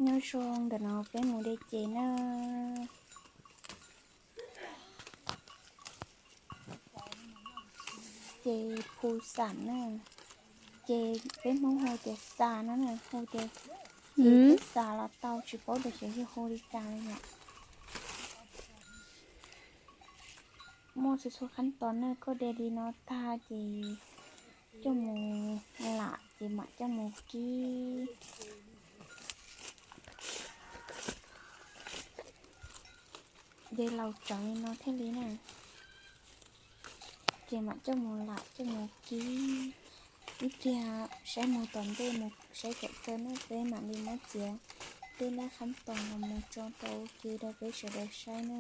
Nyob zoo, ntawm no peb mus de ces na. Ces phu xam na, ces peb Hmoob hu tias xa no na, hu tias ces peb xa los tau, tsis paub tias xyov yog hu li cas li yom. Muaj txhua txhua qhab tos na, koj de li no tag ces coj mus lam ces mam coj mus kib. De laus tsawv li no thiaj li na, ces mam coj mus lam coj mus kib. Ib pliag saib mus tom ntej mus saib kom txog na peb mam li muab txiav tej lab qhab tos los mus tso rau ua ke rau peb sawv daws saib na.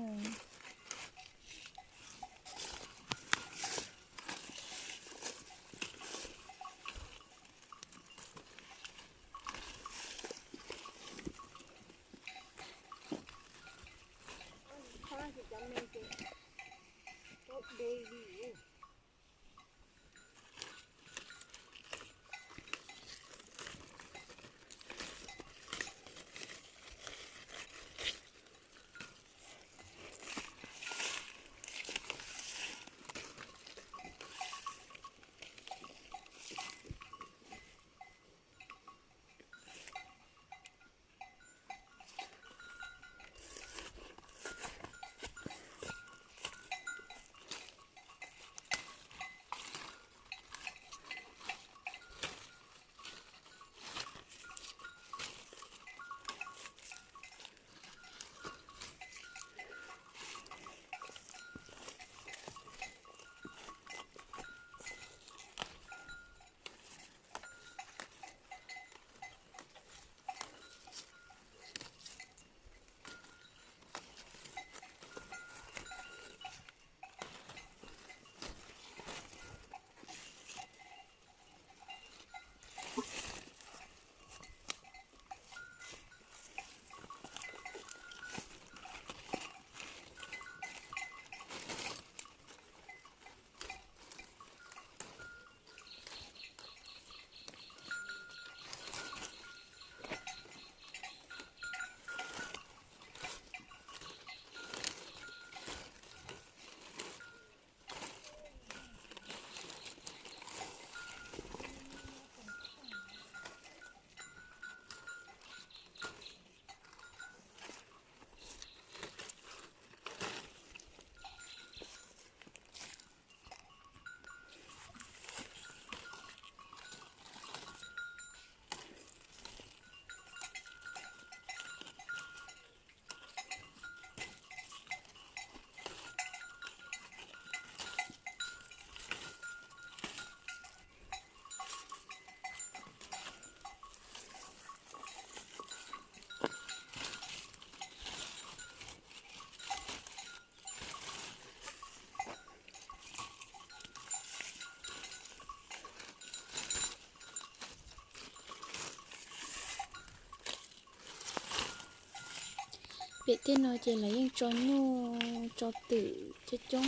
Pem tej no ces lawv yeej tso nyuj tso twm coob coob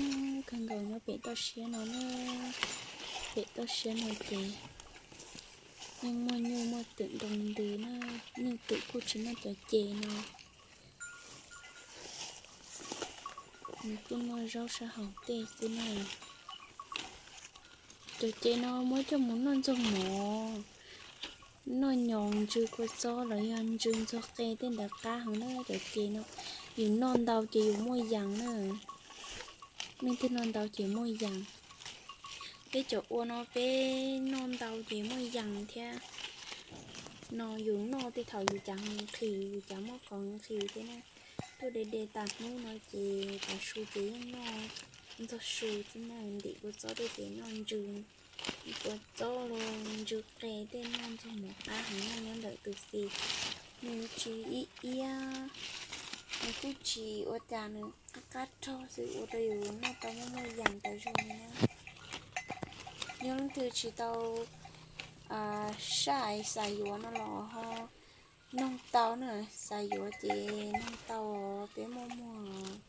kawg nkaus nyob pem toj siab no na. Pem toj siab no ces yeej muaj nyuj muaj twm nroo ntws na. Nyuj twm kuj tsis noj cov ces no, nws kuj noj zaub sab hauv tej xwb na. Cov ces no muab coj mus noj ntxuag mov, noj nyoos ntsw kua txob los yog ntsw ntxuag qe tej ntawd qab heev na. Cov ces no yus noj ntau ces yus muaj yas na. Leej twg noj ntau ces muaj yas. Peb cov ua no peb noj ntau ces muaj yas thiab. No yus noj tej thaum yus cas nqhis, yus cas muaj qhov nqhis thiab na. Tuaj de de tas hnub no ces tav su ces yeej noj ntxuag su xwb na, ntim kua txob tej ces noj ntsw kua txob los ntsw qe tej, noj ntxuag mov qab heev na. Nyob ntawm tus xis nws tsis ib iab, nws kuj tsis ua cas, nws qab qab rog xwb ua rau yus noj tau muaj muaj yas tas zog li na. Yog leej twg tsis tau saib xav yuav no los ho noog tau na, xav yuav ces noog tau, peb muaj muag.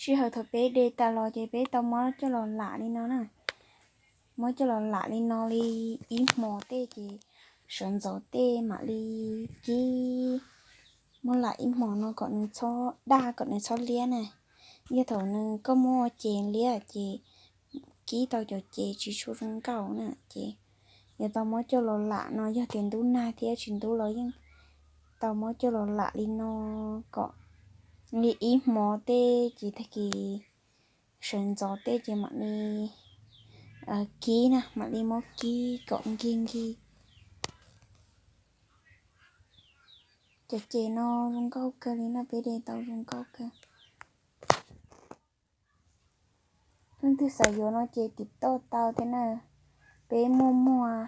Sij hawm thaum peb de tas los ces peb tau muab coj los lam li no na. Muab coj los lam li no li ib hmos tej ces sawv ntxov tej mam li kib. Muab lam ib hmos no kom nws txhob daj kom nws txhob liab na. Yog thaum nws koj muab ua ces liab ces kib tau cov ces tsis tshua zoo nkauj na ces yuav tau muab coj los lam no, yog tias ntub nag thiab tsis ntub los yeej tau muab coj los lam li no kom li ib hmos tej ces tag kis sawv ntxov tej ces mam li kib na, mam li muab kib kom nkig nkig. Cov ces no zoo nkauj kawg li no, peb de tau zoo nkauj kawg. Leej twg xav yuav no ces tim toj tau thiab na. Peb muaj muag,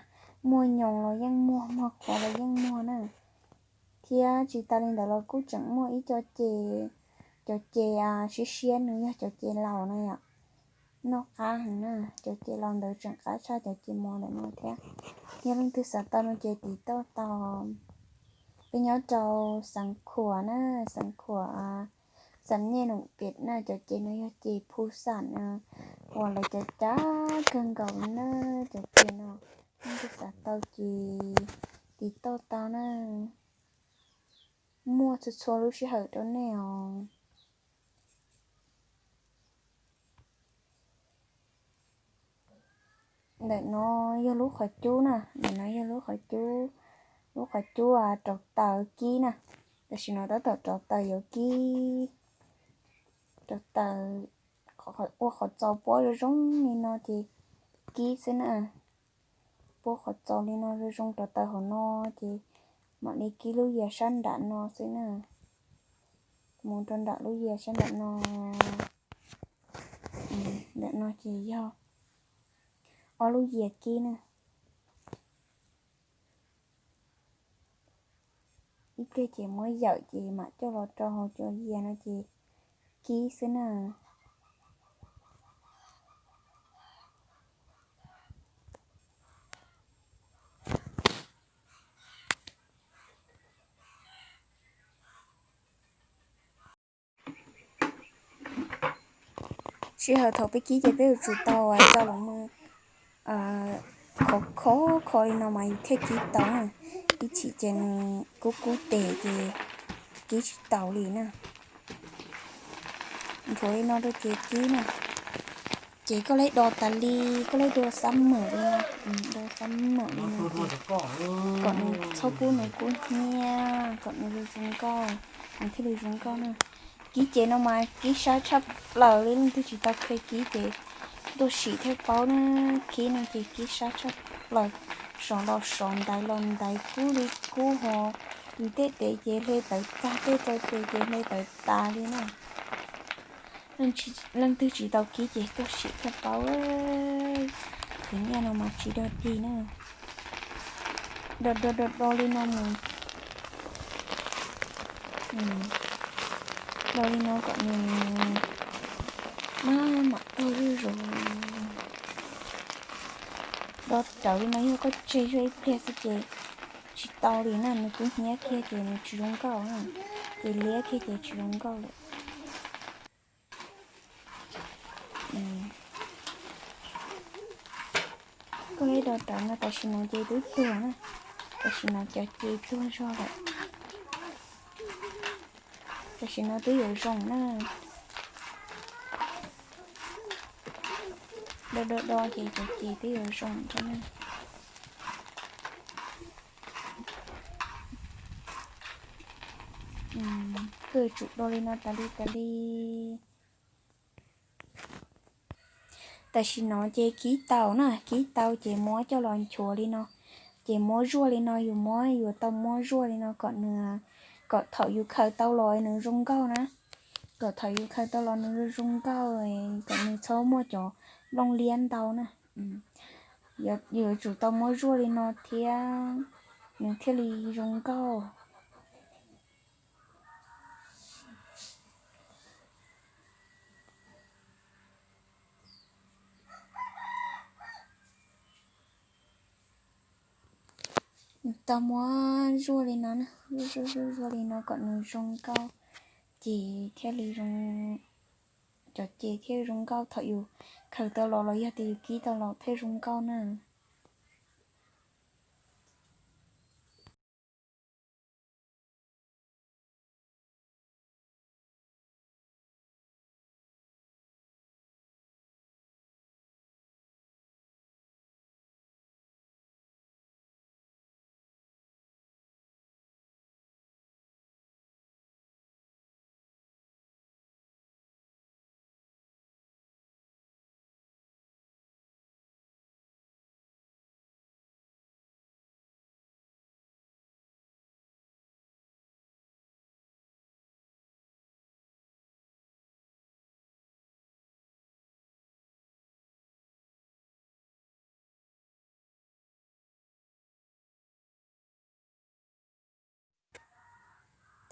muag nyoos los yeej muag, muag qhuav los yeej muag na. Thiab tsis tas li ntawd los kuj tseem muaj ib co ces, cov ces siab siab, nws yog cov ces laus na yom. Noj qab heev na, cov ces laus ntawd tseem qab tshaj cov ces mos ntawm no thiab. Yog leej twg xav tau no ces tim toj tau. Peb nyob rau Xeev Khuam na, Xeev Khuam, Xam Nyej Noom Pem na, cov ces no yog ces phu xam uas lawv cov cab kawg nkaus na, cov ces no. Leej twg xav tau ces tim toj tau na. Muaj txhua txhua lub sij hawm rau nej os. Ntawm no yog lub qhov cub na, ntawm no yog lub qhov cub, lub qhov cub rauv taws kib na. Tam sim no tab tom rauv taws yuav kib, rauv taws, ua qhov txos puab zoo zoo li no ces kib xwb na. Puab qhov txos li no zoo zoo rauv taws hauv no ces mam li kib lub yias sab nram no xwb na. Mus rau nram lub yias sab nram no. Nram no ces yog ob lub yias kib na. Ib pliag ces muab yawm ces mam coj los rau hauv cov yias no ces kib xwb na. Sij hawm thaum peb kib ces peb yuav tsum tau tso los mus khov khov kho li no mas thiaj kib tau na. Ib chim ces nws kub kub tes ces kib tsis tau li na. Nthuav li no rau ces kib na. Ces koj leb do tas li, koj leb do xab mem li no, do xab mem li no ces kom nws txhob kub nws kub hnyiab, kom nws zoo zoo nkauj, nws thiaj li zoo nkauj na. Kib ces no mas kib sab tshaj plaws li, leej twg tsis tau khe kib ces tuaj sim thiaj paub na. Kib no ces kib sab tshaj plaws, sov los sov, ntaiv los ntaiv, kub li kub ho, yus tej tes ces hle tawv tag, tej rau tes ces hle tawv tas li na. Leej twg tsis tau kib ces tuaj sim thiaj paub. Khwv nyiaj no mas tsis dog dig na. Do do do do li no mus. Do li no kom nws maj mam tag zuj zus. Do rawv li no yog koj tseg zog ib pliag xwb ces tsis tau li na, nws kub hnyiab kiag ces nws tsis zoo nkauj na, ces liab kiag ces tsis zoo nkauj lawm. Koj leb do rawv no tam sim no ces twb tuag na, tam sim no cov ces tuag zog lawm. Tam sim no twb yuav zoo na. Do do do ces cov ces twb yuav zoo rau na. Koj yuav tsum do li no tas li tas li. Tam sim no ces kib tau na, kib tau ces muab coj los nchuav li no, ces muab zuaj li no, yus muab, yuav tau muab zuaj li no kom nws, kom thaum yus khaws tau los nws zoo nkauj na, kom thaum yus khaws tau los nws zoo nkauj, kom nws txhob muaj cov nplooj liab ntau na. Yuav tsum tau muab zuaj li no thiab nws thiaj li zoo nkauj. Tau muab zuaj li no, zuaj zuaj zuaj li no kom nws zoo nkauj, ces thiaj li zoo, cov ces thiaj zoo nkauj, thaum yus khaws tau los los yog tias yus kib tau los thiaj zoo nkauj na.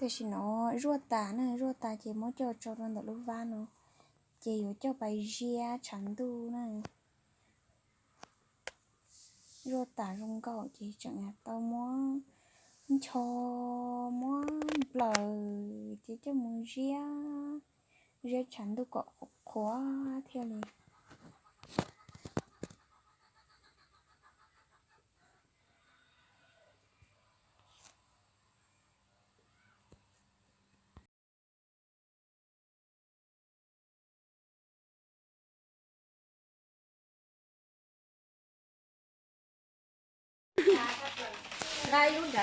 Tam sim no zuaj tas na, zuaj tas ces muab coj tso rau ntawm lub vab no, ces yuav coj pais ziab tshav ntuj na. Zuaj tas zoo nkauj ces tseem tau muab ncho, muab nplaws ces coj mus ziab, ziab tshav ntuj kom qhuav thiaj li. Tam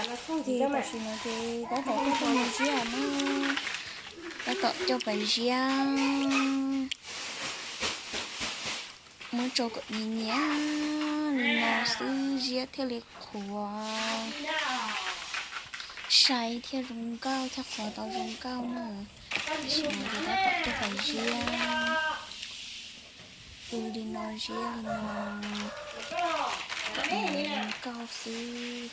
sim no ces tab tom coj pais ziab na, tab tom coj pais ziab, muab tso kom nyias nyias li no xwb ziab thiaj li qhuav, sai thiaj zoo nkauj thiab qhuav tau zoo nkauj na. Tam sim no ces tab tom coj pais ziab, pw li no ziab li no kom zoo nkauj xwb.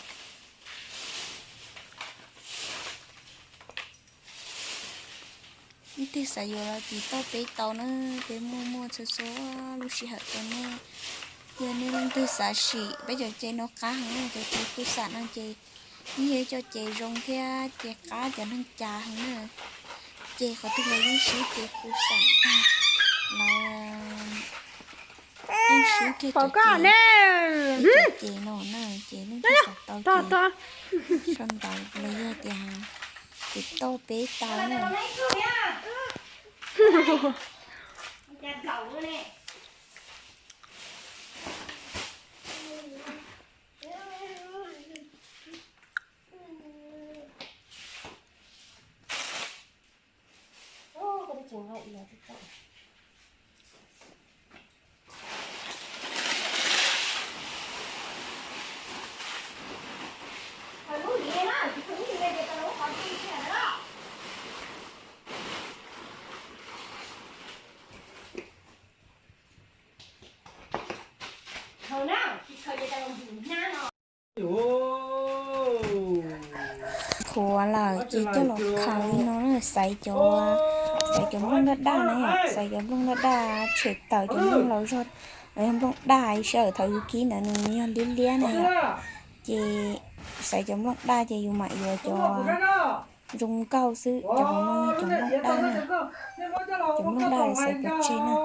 Leej twg xav yuav los tim toj peb tau na, peb muaj muaj txhua txhua lub sij hawm rau nej. Yog nej leej twg xav sim peb cov ce no qab heev na, cov ce kuj xam no ces yeej yog ib co ce zoo thiab ce qab cov neeg cas heev na. Ces qhov twg los yeej swb ces kuj xam tag, los yeej swb kiag cov ce, cov ce no na, ces leej twg xav tau ces sau ntawv los yog tias tim toj peb tau na. Qhuav lawm ces coj los khaws li no na, xaiv cov, xaiv cov nplooj daj daj na yom, xaiv cov nplooj daj daj tshem tawm cov nplooj laus zog, los yog nplooj daj sij hawm thaum yus kib ntawd nws yog liab liab na yom. Ces xaiv cov nplooj daj ces yus mam yuav cov zoo nkauj xwb, cov hauv no yog cov nplooj daj na, cov nplooj daj xaiv pov tseg na.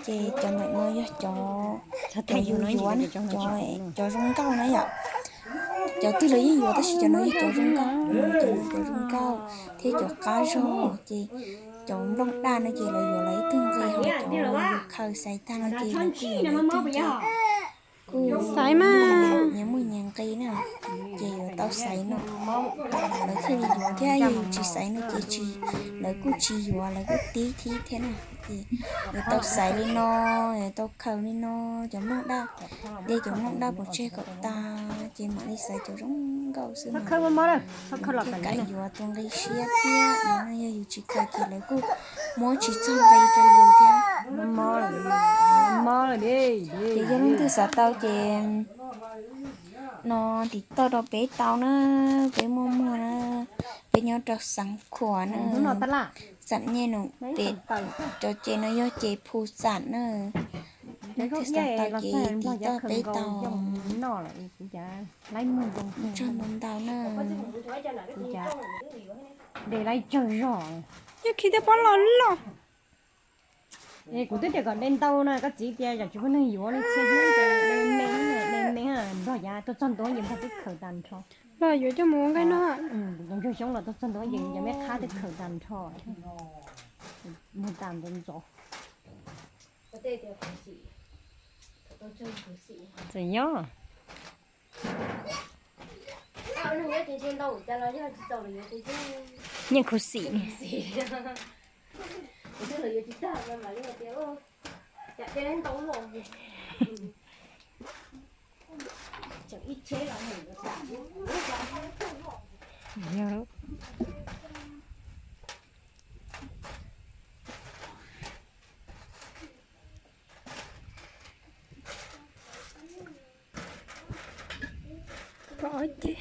Ces cov ntawm no yog cov, cov yus yuav na, cov zoo nkauj na yom. Cov twg los yeej yuav tab sis cov no yog cov zoo nkauj, cov no cov zoo nkauj thiab cov qab zog. Ces cov nplooj daj no ces lawv yuav lawv ib tug nqi, ho cov yus khaws xaiv tag no ces lawv kuj yuav lawv ib tug nqi. Kuj nyias muaj nyias nqi na, ces yuav tau xaiv no lawv thiaj li yuav thiab, yog yus tsis xaiv no ces tsis, lawv kuj tsis yuav, lawv kuj tib thib thiab na. Ces yuav tau xaiv li no, yuav tau khaws li no, cov nplooj daj, de cov nplooj daj pov tseg kom tas ces mam li xaiv cov zoo nkauj xwb mas thiaj kam yuav tus nqi siab thiab. No yog yus tsis khaws ces lawv kuj muab tsis txog nqi rau yus thiab. Ces yog leej twg xav tau ces no tim toj rau peb tau na, peb muaj muag na, peb nyob rau Xeev Khuam na, xam nyej no pem, cov ces no yog ces Phu Xam na. Leej twg xav tau ces tim toj peb tau. Ntau ntau na. Kuv cas de lawm tsawg zog. Yog khi thiab pob los loj. Es kuv twb tias kom de ntau na, koj txiv tias yam tsis muaj neeg yuav li txhia hnub ces de me, de me, Nplog yav tuaj txog ntua ces Nplog twb khaws tag nrho. Los yuav coj mus ua nqaij no. Tus ntsuag xyoob los tuaj txog ntua ces cov me qhab twb khaws tag nrho. Muag tag ntxov ntxov. Txawm nyob. Nyeej khuv xim. Pom ces